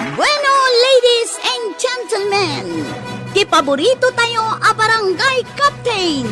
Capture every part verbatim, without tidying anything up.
Bueno, ladies and gentlemen, ti paborito tayo a barangay captain,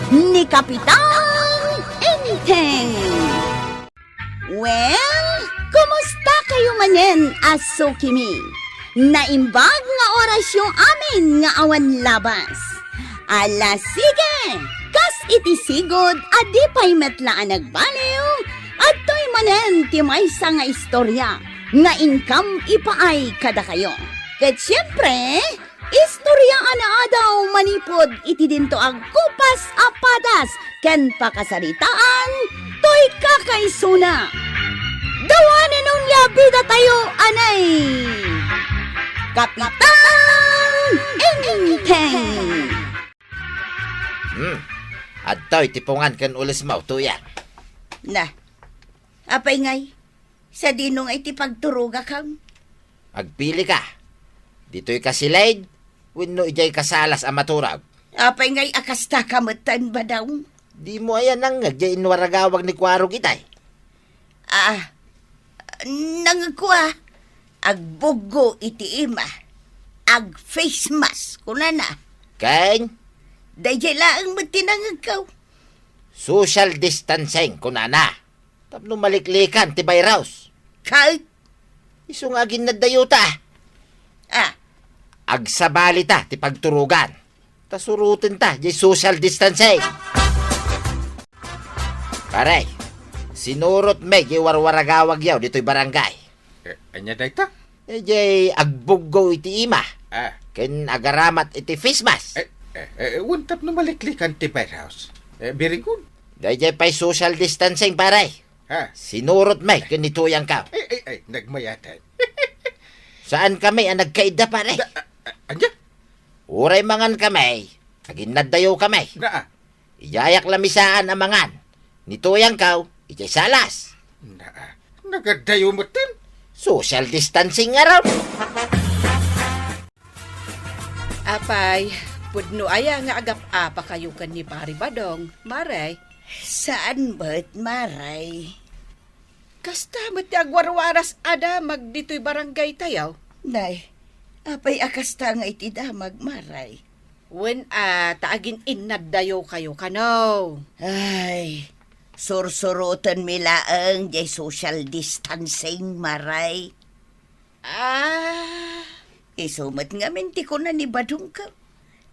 ni Kapitan Enteng. Well, kumusta kayo manen a sukimi? Naimbag nga orasyo amin nga awan labas. Ala, sige! Kas iti sigud a di pay met la a nagbaliw, adtoy manen ti maysa nga istorya nga inkam ipaay kadakayo. Ket siempre, istorya a naadaw manipud iti dinto a gupas a padas ken pakasaritaan toy kakaisuna. Dawanen onia bidatayo, anay! Kapitan Enteng! Hmm. Adtoy ti pungan ken ulismo, Tuyang. Na, apay ngay? Sadino nga iti pagturogakam? Agpili ka. Ditoy ka silid, wenno idiay ka salas a maturog? Apay ngay a kasta ka metten, Badong? Dimo aya nangngeg diay inwaragawag ni Kuarog itay? Ah, nangngegko a. Agbuggo iti ima. Ag-face mask, kunana. Ken? Daydiay laeng met ti nangngegko. Social distancing, kunana. Tapno maliklikan ti virus. Ket? Isu nga aginnaddayota. Ah. Agsabalita ti pagturogan. Ta surotenta diay social distancing. Pare, sinurot met diay warwaragawagyo ditoy barangay. Eh, ania dayta? Eh, diay agbuggo iti ima. Ah. Ken agaramat iti face mask. Eh, eh, eh, wen tapno maliklikan ti virus. Eh, very good. Daydiay pay social distancing, pare. Ha? Sinurot met ken ni Tuyangko. Ay, ay, ay, nagmayaten. Saan kami a nagkaidda, pare? Da-, a-, a-, ania? Uray mangan kami, aginnaddayo kami. Naa. Idiayak la met saan a mangan. Ni Tuyangko, idiay salas. Naa. Nagaddayo metten. Social distancing ngarud. Apay, pudno aya nga agap-apakayo ken ni Pari Badong, Mare? Saan met, Mare. Kasta met ti agwarwaras a damag ditoy barangaytayo. Nay, apay a kasta nga iti damag, Mare? Wen a, ta agin-innaddayokayo kano. Ay, sursurotenmi laeng diay social distancing, Mare. Ah. Isu met ngamin ti kuna ni Badongko.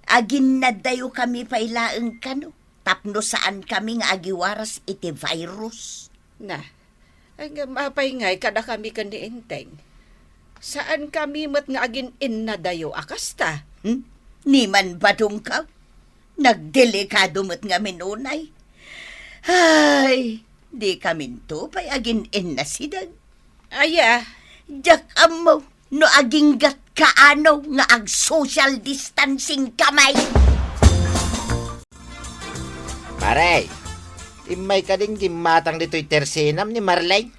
Aginnaddayo kami pay laeng kano, tapno saan kami nga agiwaras iti virus. Na, ay, ngem apay ngay kadakami ken ni Enteng? Saan kami met nga agin-innadayo a kasta? Hmm? Ni man Badongko? Nagdelikado met ngamin unay. Ay, di kaminto pay agin-innasideg. Aya? Diak ammo no aginggat kaano nga ag-social distancing kami. Pare, immay kadin gimmatang ditoy tersenam ni Marlene?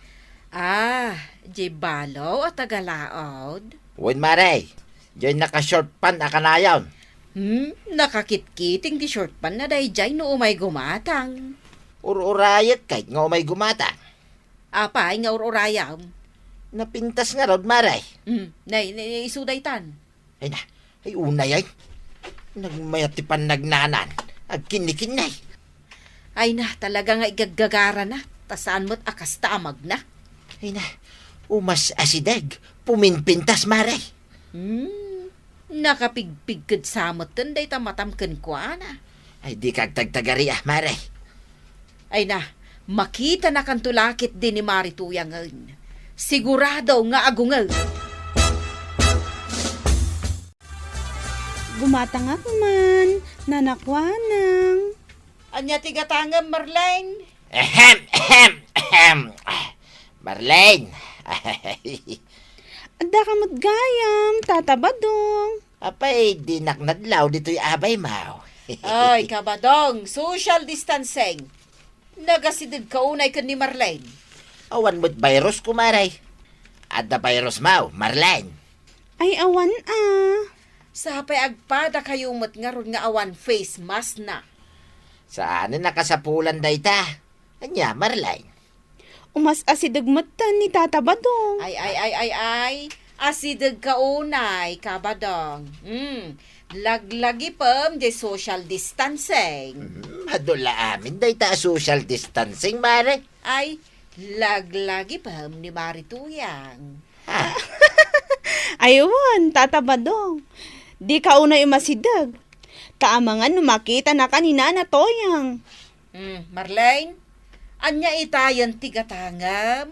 Ah, di balo a tagalaod? Wen, Mare. Diay naka-short pant a kanayon. Hmm, nakakitkiting ti short pant na daydiay no umay gumatang. Ur-urayek ket nga umay gumatang. Apay nga ur-urayam? Napintas ngarud, Mare. Hmm, nay, nay, nay, isu daytan. Ay na, ay unay ay. Nagmayat ti pannagnanan. Agkinnikinnay. Ay na, talaga nga igaggagarana. Ta saan met a kasta a magna. Ay na, umas-asideg, puminpintas, Mare. Hmm, nakapigpigked sa metten dayta matam kenkuana. Ay, di ka agtagtagari, ah, Mare. Ay na, makitanakanto la ketdi ni Mare Tuyangen. Sigurado nga agungel. Gumatangak man, nanakuanang. Ania ti gatangem, Marlene? Ahem, ahem, ahem. Marlene. Adda ka met gayam, Tata Badong. Apay, dinak nadlaw ditoy abay, maw. Ay, Kabadong, social distancing. Nagasideg ka unay ken ni Marlene. Awan met virus, kumare. Adda virus, maw, Marlene. Ay, awan a. Sapay agpada kayo met ngarud nga awan face mask na. Saanen a kasapulan dayta. Ania, Marlene? Umas-asideg metten ni Tata Badong. Ay, ay, ay, ay, ay. Asidegka unay, Kabadong. Hmm, laglagipem diay social distancing. Hmm, adu la amin dayta a social distancing, Mare. Ay, laglagipem ni Mare Tuyang. Ah. Ay wen, Tata Badong. Dika unay umasideg. Ta amangan no makitanaka ni Nana Tuyang. Hmm, Marlene, ania itayen ti gatangem?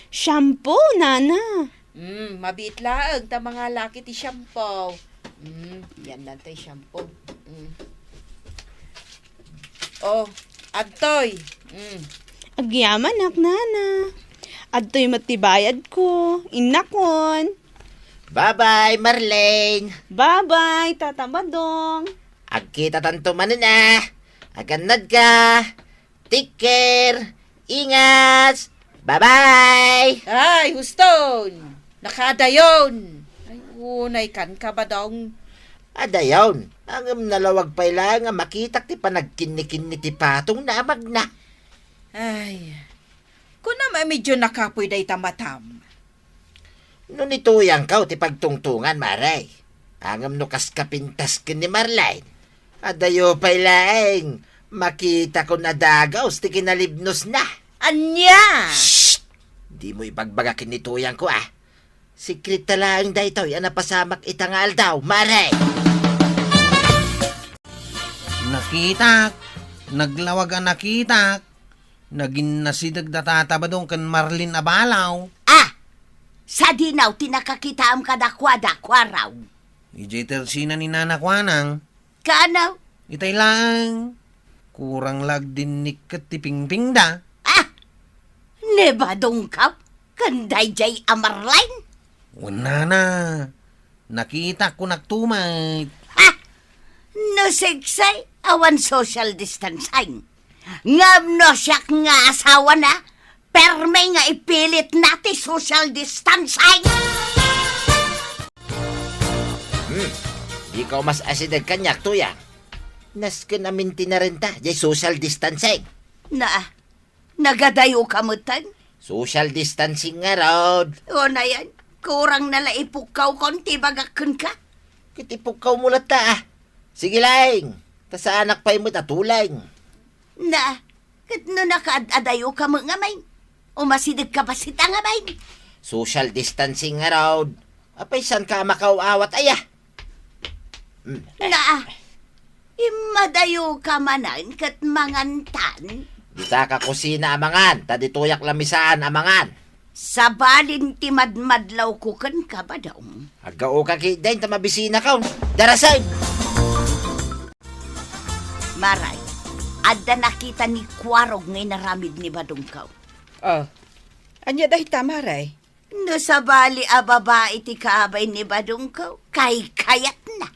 Shampoo, Nana. Hmm, mabiit laeng ta mangalaki ti shampoo. Hmm, yan lang ti shampoo. Hmm. Oh, adtoy. Hmm. Agyamanak, Nana. Adtoy met ti bayadko. Innakon. Bye-bye, Marlene. Bye-bye, Tata Badong. Agkitatanto manen a. Agannadka. Take care. Ingas. Bye-bye. Ay, huston. Nakaadayon. Ay, unay kan, Kabadong. Adayon. Ngem nalawag pay laeng a makitak ti panagkinnikinni ti patong na amagna. Ay, kunam a medyo nakapoy dayta matam. No ni Tuyangko ti pagtungtongan, Mare. Ngem no kas kapintas ken ni Marlene, adayo pay laeng, makitakon a dagus ti kinalibnosna. Ania? Shh! Dimo ibagbaga ken ni Tuyangko, a. Sekreto laeng daytoy a napasamak ita nga aldaw, Mare. Nakitak, naglawag a nakitak, naginnasideg da Tata Badong ken Marlene a balaw. Ah! Sadinaw ti nakakitaem kadakuada, Kuarog. Idiay tersina ni Nana Kuanang. Kaano? Itay laeng, kurang la agdinnik ket ti pingpingda. Ah! Ni Badongko ken daydiay a Marlene? Wen, Nana. Nakitak, kunak to met. Ha? No seksi, awan social distancing. Ngem no siak nga asawana, permi nga ipilitna ti social distancing. Hmm. Dika umas-asideg kaniak, Tuyang. Nasken a mintinarenta diay social distancing. Na, nagadayoka metten? Social distancing ngarud. Unayen, kurang na la ipukkawkon ti ibagak kenka. Ket ipukkawmo latta, a. Sige laeng, ta saanak pay met a tuleng. Na, ket no nakaad-adayoka met ngamin, umasidegka bassit a ngamin. Social distancing ngarud. Apay, saanka a makaaw-awat, aya? Mm. Na, immadayoka manen ket mangantan. Dita ka kusina a mangan, ta ditoyak lamisaan a mangan. Sabalin ti madmadlawko kenka, Badong. Aggaoka ketdin ta mabisinakon. Darasem! Maray, adda nakita ni Kuarog nga inaramid ni Badongko. Oh, ania dayta, Maray? No sabali a babai ti kaabay ni Badongko, kaykayatna.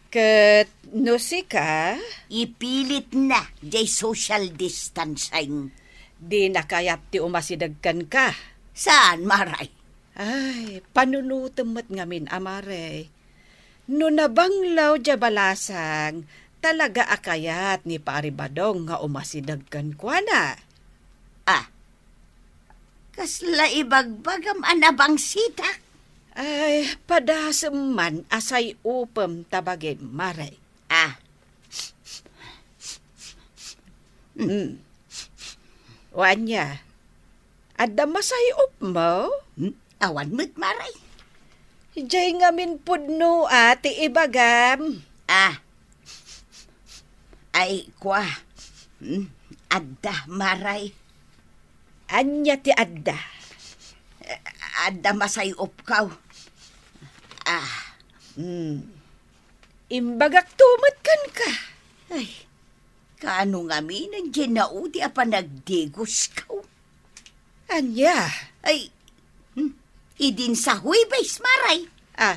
Ket no sika? Ipilitna diay social distancing. Dina kayat ti umasideg kenka. Saan, Maray? Ay, panunotem met ngamin a, Maray. No nabanglaw diay balasang, talaga a kayat ni Pari Badong nga umasideg kenkuana. Ah, kasla ibagbagam a nabangsitak? Ay, padasem man a say-opem ta bagim, Maray. Ah. Mm. O ania, adda masay-opmo? Hmm? Awan met, Maray. Diay ngamin pudno a ti ibagam. Ah. Ay, kua. Hmm? Adda, Maray. Ania ti adda? Eh, adda masay-opko. Ah. Hmm. Imbagakto met kenka. Ay, kaano ngamin diay naudi a panagdigusko? Ania? Ay, hmm, idin sa Huwebes, Maray. Ah,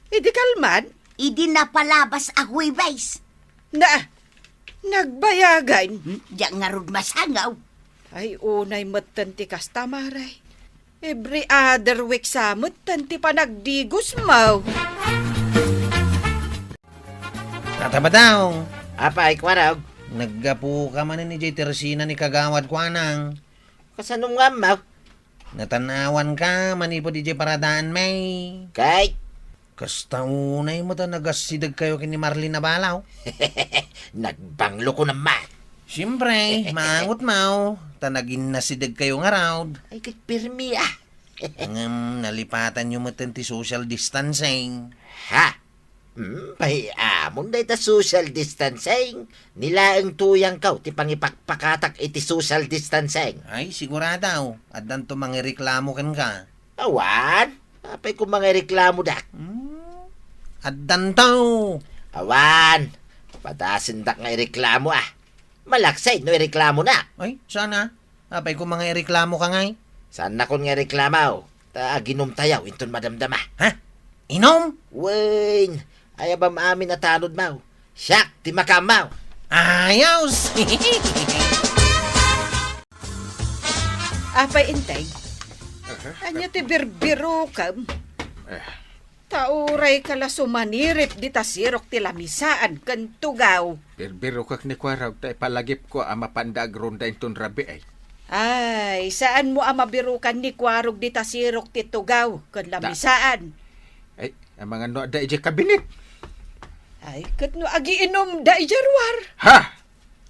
idi kalman? Idi napalabas a Huwebes. Na, nagbayagan? Hmm, diak ngarud masangaw. Ay, unay metten ti kasta, Maray. Every other week sa metten ti panagdigosmo. Tata Badong. Apay, Kuarog? Naggapuka manen idiay tersina ni Kagawad Kuanang. Kasanom nga ammo? Natan-awanka manipud idiay paradaanmi. Kay? Kasta unay met a nagasidegkayo ken ni Marlene Abalaw. Nagbangloka man. Siempre, maangotmo, ta naginnasidegkayo ngarud. Ay, ket pirmi, ah. Ngem nalipatanyo metten ti social distancing. Ha? Hmm, pay amon dayta social distancing. Ni laeng tuyangko ti pangipakpakatak iti social distancing. Ay, sigurado. Addanto mangireklamo kenka. Awan. Apay ko mangireklamodak? Hmm? Addanto. Awan. Padasendak nga ireklamo, ah. Malaksid no ireklamonak. Ay, saan a? Apay ko mangireklamoka ngay? Saannakon nga ireklamo. Ta aginumtayo inton madamdama. Ha? Inum? Wen, ayabam amin a tanodmo. Siak ti makaammo. Ayos! Apay, Integ? Aha. Ania ti birbirokem? Eh. Ta urayka la sumanirip dita sirok ti lamisaan ken tugaw. Birbirokak ni Kuarog ta ipalagipko a mapanda agronda inton rabii. Ay, saanmo a mabirokan ni Kuarog dita sirok ti tugaw ken lamisaan? Ay, amangan no adda idiay kabinet. Ay, ket no agiinumda idiay ruar? Ha?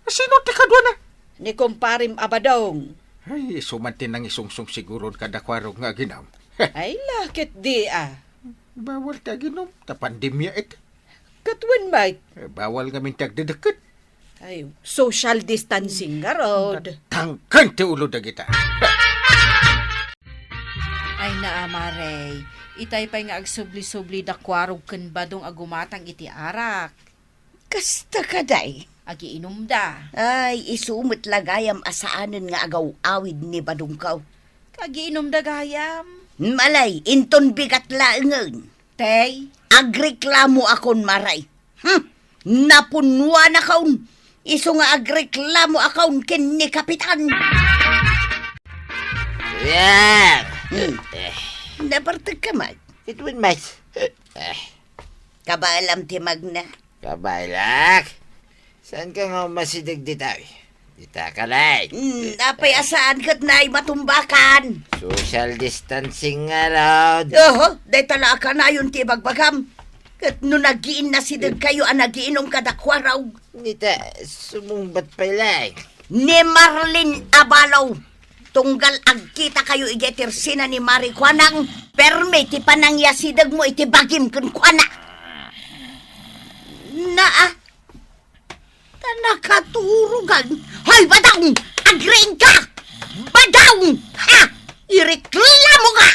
Sino ti kaduana? Ni kumparem a Badong. Ay, isu man ti nangisungsong siguron kada Kuarog nga aginum. Ay, la ket di a. Bawal ti aginum, ta pandemia iti. Ket wen met? Eh, bawal ngamin ti agdedeket. Ay, social distancing ngarud. Tangken ti ulo dagita. Ay, naamaray. Itay pay nga agsubli-subli da Kuarog ken Badong a gumatang iti arak. Kasta kadi? Agiinumda. Ay, isu met la gayam a saanen nga agaw-awid ni Badongko. Agiinumda gayam. Malay, inton bigat laengen. Tay? Agreklamoakon, maray. Hmm, napunnuanakon. Isu nga agreklamoakon ken ni Kapitan. Yan. Hmm. Eh. Nabartek ka, Mag. It win, Mas. Eh. Kabaelam ti magna. Kabaelak. Saanka nga umasideg dita? Dita ka, lay. Hmm, apay a saan ket nay matumbakan? Social distancing ngarud. Oho, dayta la a kanayon ti ibagbagam. Ket no nagiinnasidegkayo a nagiinum kada Kuarog. Nita, sumungbat pay, lay. Ni Marlene Abalaw. Tunggal agkitakayo idiay tersina ni Mari Kuanang, permi ti panangiasidegmo iti bagim kenkuana. Naa, ta nakaturogan. Hoy, Badong! Agriingka! Badong! Ha! Ireklamoka!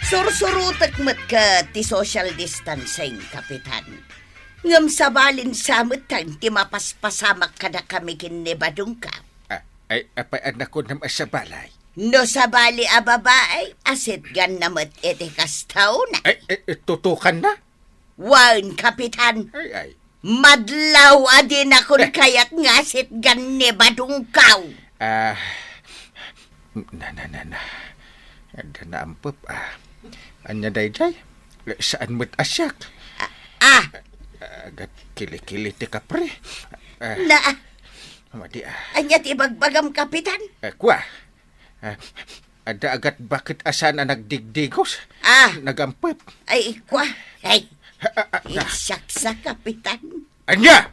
Sursurotek met ket ti social distancing, Kapitan. Ngem sabalin sa met ti mapaspasamak kadakami ken ni Badongko. Ah, ay, apay a nakunam a sabali? No sabali a babai, asitganna met iti kasta una. Ay, ay, tutukanna? Wen, Kapitan. Ay, ay. Madlaw a dinakon kayat nga asitgan ni Badongko. Ah, na, na, na, na. Adda naampep, ah. Ania daydiay? Saan met a siak? Ah, ah. Agat kilikili ti kapre. Ah, na. Madi, ah. Ania ti ibagbagam, Kapitan? Eh, kua. Ah, adda agat baket a saan a nagdigdigos. Ah. Nagampep. Ay, kua. Ay. Ah, ah, ah, ah. Siak sa, Kapitan. Ania?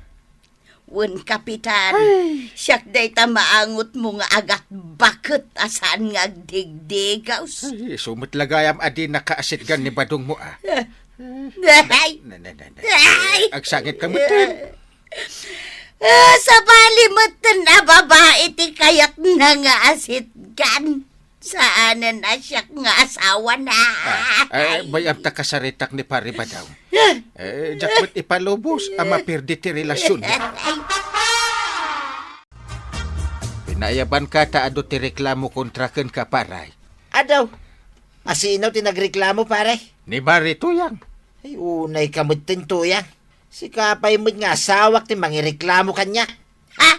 Wen, Kapitan. Ay. Siak dayta maangotmo nga agat baket a saan nga agdigdigos. Ay, isu met la gayam a dinaka asitgan ni Badongmo, ah. Ay. Na, na, na, na. Ay. Agsangit ka metten. Ah, sabali metten a babai ti kayatna nga asitgan. Saanen a siak nga asawana. Ah, eh, bayam ta kasaritak ni Pari Badong. Eh, diak met ipalubos a mapirdi ti relasyon. Pinayabanka ta adu ti reklamo kontra kenka, pare. Adu? Asino ti nagreklamo, pare? Ni Mari Tuyang. Ay, unay ka metten, Tuyang. Sika pay met nga asawak ti mangireklamo kaniak. Ha?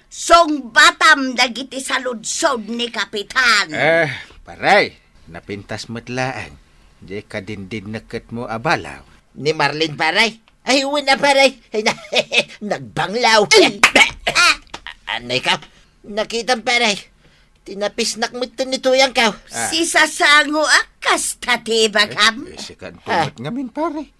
Sungbatam dagiti saludsod ni Kapitan. Eh, pare, napintas met laeng. Diay kadindinneketmo a balaw. Ni Marlene, pare? Ay, wen a, pare. Ay, na, nagbanglaw. Ay! Ah! Anay ka? Nakitam, pare. Tinapisnak met ni Tuyang kaw. Ah. Sisasangoak kasta ti ibagam. Eh, eh, sika Ah. met ngamin, pare.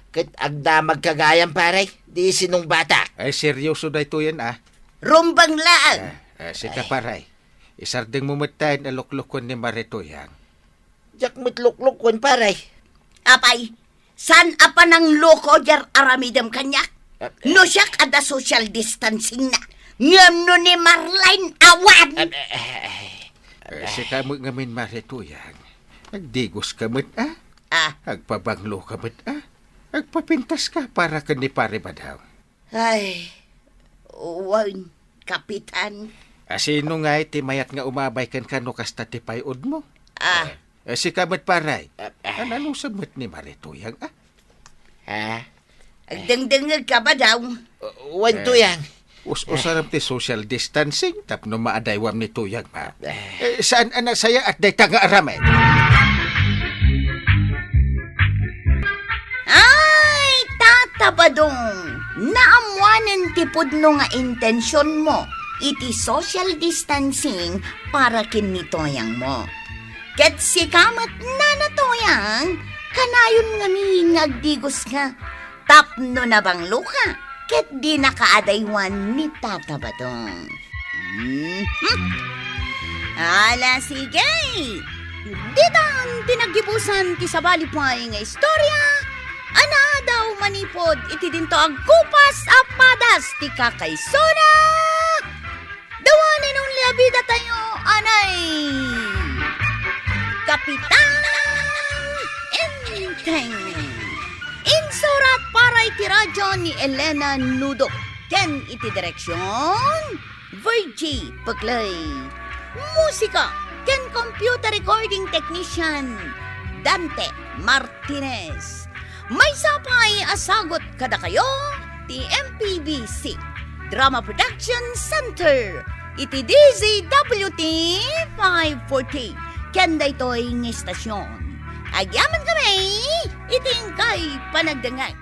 Ket agdamag ka gayam, pare. Di sinungbatak. Ay, seryoso daytoyen, ah. Rumbeng laeng. Ah, ah, sika, Ay. pare. Isardengmo met tayen a luklukon ni Mare Tuyang. Diak met luklukon, pare. Apay, saan a panangloko diay aramidem kaniak? Ah, No siak adda social distancing na, ngem no ni Marlene awan. Ah, ah, ah, ah. Eh, sika met ngamin, Mare Tuyang. Agdigos ka met, ah? Ah. Agpabanglo ka met, ah? Agpapintas ka para ken ni Pare Badaw. Ay, wen, Kapitan. A, sino ngay ti mayat nga umabay kenka no kasta ti pay-odmo? Ah. Eh, eh, sika met, pare. Ah, ah. Analusem met ni Mare Tuyang, ah? Ah. Agdengdengngeg ka ba daw? Uh, wen, Eh, Tuyang. Us-usarem ti social distancing tapno maadaywam ni Tuyang, ma. Eh. Eh, saan a nasayaat dayta nga aramid? Ay, Tata Badong, naammoanen ti pudno nga intensionmo iti social distancing para ken ni Tuyangmo. Ket sika met, Nana Tuyang, kanayon ngamin nga agdigoska tapno nabangloka ket dinaka adaywan ni Tata Badong. Mhm. Ala, sige. Ditan ti naggibusan ti sabali pay nga istorya a naadaw manipud iti dinto agkupas a padas ti kakaisuna. The one and only a bidatayo, anay, Kapitan Enteng. Insurat para iti radyo ni Elena Nudo ken iti direksion, Virgie Peclay. Musika ken computer recording technician, Dante Martinez. Maysa pay a sagut kadakayo ti M P B C Drama Production Center iti D Z W T five forty ken daytoy nga istasyon. Agyamankami iti inkay panagdengngeg.